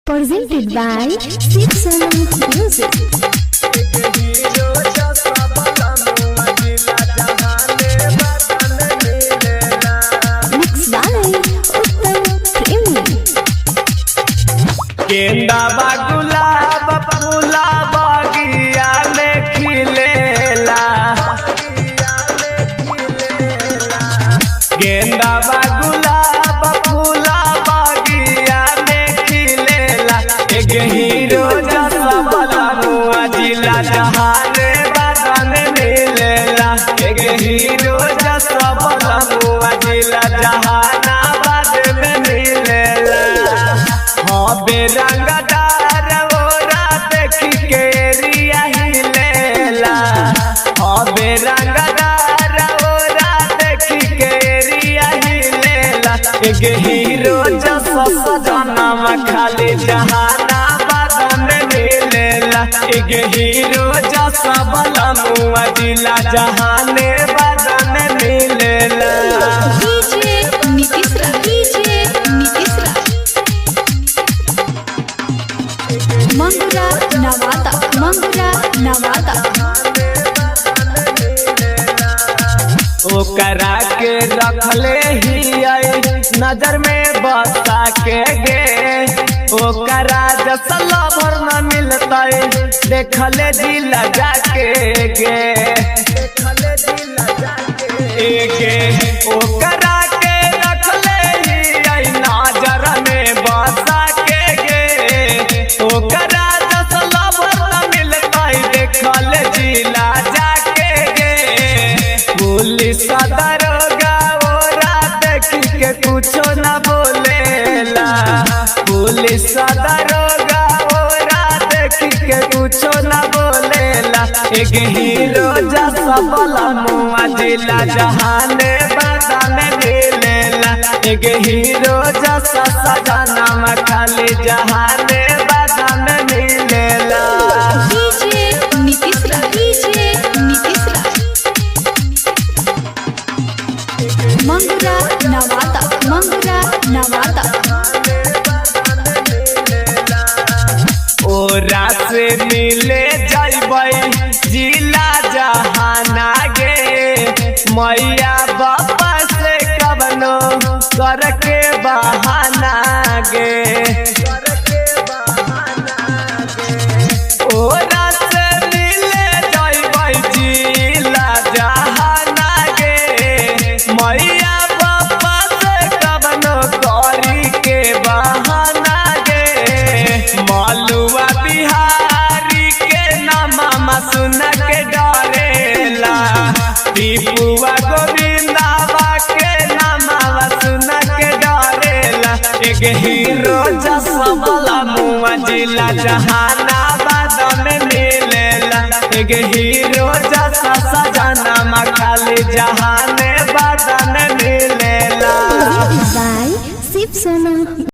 Presented by Sipsana Music. Mixed by Uttam Premi. गेंदा बा गुलाब फूला बगिया में खिलेला। गेंदा बा गुलाब फूला बगिया में खिलेला। एक हीरो जैसा बलनुआ जिला जहाने बागान मिलेला। एक हीरो जैसा बलनुआ जिला जहानाबाद में मिलेला। हाँ बेरंगदार ओरा देखी के एरिया हिलेला। हाँ बेरंगदार ओरा देखी के एरिया हिलेला। एक हीरो जैसा सजनवा खाली जहानाबाद में मिलेला। एक हीरो जैसा बलमुआ जिला जहानाबाद में मिलेला। DJ Nitish Raj. DJ Nitish Raj. Mangura Nawada. Mangura Nawada. ओकरा के रखले ही आई नजर में बसा के गे। ओकरा जैसा लवर न मिलता देखले जी लगा के गे। एगे ओकरा के रखले ही आई नजर में बसा के गे। ओकरा जैसा लवर न मिलता देखले जिला जाके गे। पुलिस दरोगा ओरा देखी के कुछो न बोलेला। पुलिस दरोगा ओरा देखी के कुछो न बोलेला। एक हीरो जैसा बलमुआ जिला जहाने बादाम मिलेला। एक हीरो जैसा सजनवा खाली जहाने बादाम मिलेला। DJ Nitish Raj. DJ Nitish Raj. Mangura Nawada. Mangura Nawada. ओरा से मिले जैबै जिला जहाना गे। मैया बापा से कबनो करके बहाना गे। ओरा से मिले जैबै जिला जहाना गे। मैया बापा से कबनो करी के बहाना गे। मलुआ बिहारी के नामा सुन के डरेला। दीपुआ गोविंदावा के नामा सुन के डरेला। एक हीरो जैसा बलमुआ जिला जहानाबाद में मिलेला। एक हीरो जैसा सजनवा खाली जहानाबाद में मिलेला। Presented by Sipsana